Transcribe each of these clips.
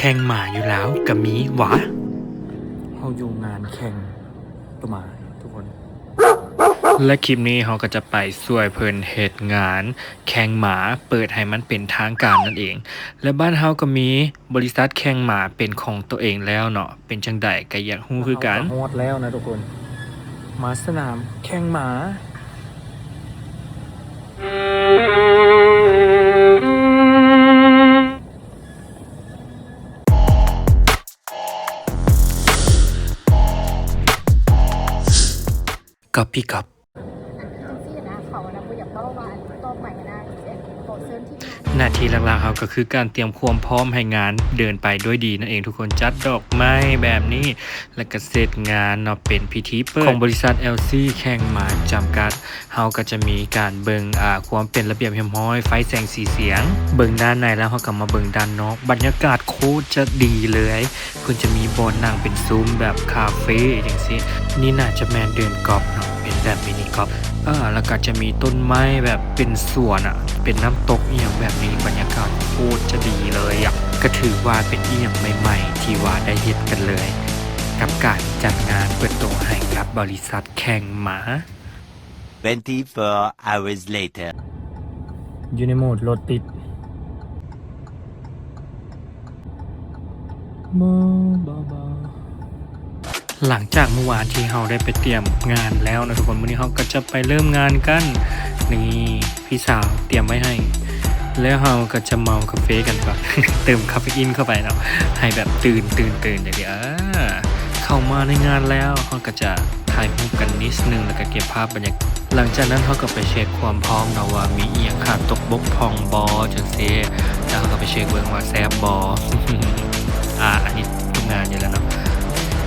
ແຂ່ງໝາຢູ່ລາວກະມີຫວາ? ເຮົາຢູ່ງານແຂ່ງໂຕໝາທຸກຄົນ ແລະ ຄລິບນີ້ເຮົາກະຈະໄປຊ່ວຍເພິ່ນເຮັດງານແຂ່ງໝາ ເປີດໃຫ້ມັນເປັນທາງການນັ້ນເອງ ແລະ ບ້ານເຮົາກະມີບໍລິສັດແຂ່ງໝາເປັນຂອງໂຕເອງແລ້ວເນາະ ເປັນຈັ່ງໃດກະຢາກຮູ້ຄືກັນ. ເຮົາກະຮອດແລ້ວນະທຸກຄົນ ມາສະໜາມແຂ່ງໝາ. ກັອບ ພີ່ກັອບ ອັນຈັ່ງຊີ້ນະ ເຂົານະບໍ່ຢາກເວົ້າວ່າອັນຕອບໃໝນະ ເອີ ຂໍເຊີນທີມງານ. ໜ້າທີ່ຫຼັກໆເຮົາກະຄືການຕຽມຄວາມພ້ອມໃຫ້ງານເດີນໄປດ້ວຍດີນັ້ນເອງທຸກຄົນ ຈັດດອກໄມ້ແບບນີ້ ແລະ ກະເສັດງານເນາະ ເປັນພິທີເປີດຂອງບໍລິສັດ ແອລຊີ ແຂ່ງໝາຈຳກັດ. ເຮົາກະຈະມີການເບິ່ງ ອາ ຄວາມເປັນລະບຽບຮຽບຮ້ອຍ ໄຟແສງສີສຽງ ເບິ່ງດ້ານໃນແລ້ວເຮົາກະມາເບິ່ງດ້ານນອກ ບັນຍາກາດໂຄດຈະດີເລີຍ ເພິ່ນຈະມີບ່ອນນັ່ງເປັນຊຸມແບບຄາເຟຈັ່ງຊີ້ ນີ້ໜ້າຈະແມ່ນເດີ່ນກອບເນາະ ເປັນແບບມິນິກອບ ເອີ ແລ້ວກະຈະມີຕົ້ນໄມ້ແບບເປັນສວນອະ ເປັນນ້ຳຕົກອີ່ຫຍັງແບບນີ້ ບັນຍາກາດໂຄດຈະດີເລີຍອະ ກະຖືວ່າເປັນອີ່ຫຍັງໃໝ່ໆ ທີ່ວ່າໄດ້ເຮັດກັນເລີຍ ກັບການຈັດງານເປີດໂຕໃຫ້ກັບບໍລິສັດແຂ່ງໝາ. Twenty-four hours later. ຢູ່ໃນໂໝດລົດຕິດ ບໍ່ ບໍ່ ບໍ່. ຫຼັງຈາກມື້ວານທີ່ເຮົາໄດ້ໄປຕຽມງານແລ້ວນະທຸກຄົນ ມື້ນີ້ເຮົາກະຈະໄປເລີ່ມງານກັນ ນີ້ ພີ່ສາວຕຽມໄວ້ໃຫ້ ແລ້ວເຮົາກະຈະເມົາກາເຟກັນກ່ອນ ເຕີມຄາເຟອີນເຂົ້າໄປເນາະ ໃຫ້ແບບຕື່ນ ຕື່ນ ຕື່ນ ຈັ່ງຊີ້ ເອີ. ເຂົ້າມາໃນງານແລ້ວ ເຮົາກະຈະຖ່າຍຮູບກັນນິດໜຶ່ງ ແລ້ວກະເກັບພາບບັນຍາກາດ ຫຼັງຈາກນັ້ນເຮົາກະໄປເຊັກຄວາມພ້ອມເນາະ ວ່າມີອີ່ຫຍັງຂາດຕົກບົກຜ່ອງບໍ່ ຈັ່ງຊີ້ ແລ້ວເຮົາກະໄປເຊັກເບິ່ງວ່າແຊບບໍ່ ອາ ອັນນີ້ທຸກງານຢູ່ແລ້ວເນາະ.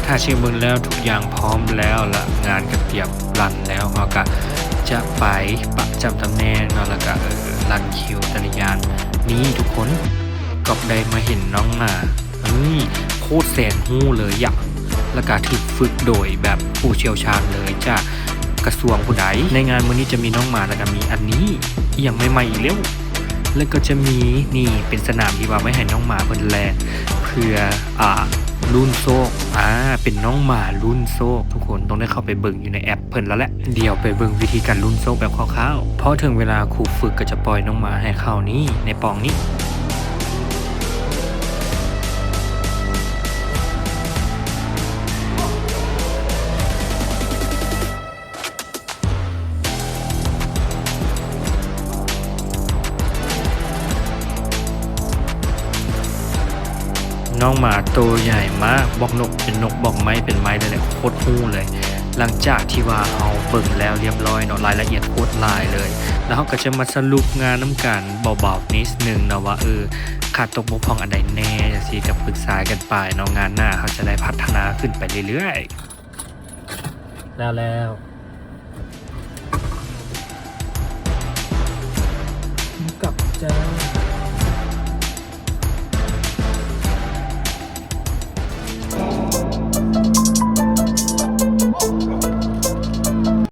ຖ້າເຊັກເບິ່ງແລ້ວທຸກຢ່າງພ້ອມແລ້ວ ລະງານກະຕຽມຣັນແລ້ວ ເຮົາກະຈະໄປປະຈຳຕຳແໜ່ງເນາະ ລະກະ ເອີ ຣັນຄິວແຕ່ລະຢ່າງ. ນີ້ທຸກຄົນ ກອບໄດ້ມາເຫັນນ້ອງໝາ ນີ້ ໂຄດແສນຮູ້ເລີຍຍະ ລະກະຖືກຝຶກໂດຍແບບຜູ້ຊ່ຽວຊານເລີຍຈາກກະຊວງຜູ້ໃດ. ໃນງານມື້ນີ້ຈະມີນ້ອງໝາ ລະກະມີອັນນີ້ ອີ່ຫຍັງໃໝ່ໆອີກແລ້ວ ລະກະຈະມີ ນີ້ເປັນສະໜາມທີ່ວ່າໄວ້ໃຫ້ນ້ອງໝາເພິ່ນແລ່ນ ເພື່ອ ອາ ລຸ້ນໂຊກ ອາ ເປັນນ້ອງໝາລຸ້ນໂຊກ ທຸກຄົນຕ້ອງໄດ້ເຂົ້າໄປເບິ່ງຢູ່ໃນແອັບເພິ່ນແລ້ວແຫຼະ. ດຽວໄປເບິ່ງວິທີການລຸ້ນໂຊກແບບຄ່າວໆ ພໍເຖິງເວລາຄູຝຶກກະຈະປ່ອຍນ້ອງໝາໃຫ້ເຂົ້ານີ້ ໃນປ່ອງນີ້. ນ້ອງໝາໂຕໃຫຍ່ມາກ ບອກນົກເປັນນົກ ບອກໄມ້ເປັນໄມ້ເລີຍແຫຼະ ໂຄດຮູ້ເລີຍ. ຫຼັງຈາກທີ່ວ່າເຮົາເບິ່ງແລ້ວລຽບຮ້ອຍເນາະ ລາຍລະອຽດໂຄດຫຼາຍເລີຍ ລະເຮົາກະຈະມາສະຫຼຸບງານນຳກັນເບົາໆນິດໜຶ່ງເນາະ ວ່າ ເອີ ຂາດຕົກບົກຜ່ອງອັນໃດແນ່ ຈັ່ງຊີ້ກະປຶກສາກັນໄປເນາະ ງານໜ້າເຮົາຈະໄດ້ພັດທະນາຂຶ້ນໄປເລື້ອຍໆ. ແລ້ວແລ້ວ ກັບເຈົ້າ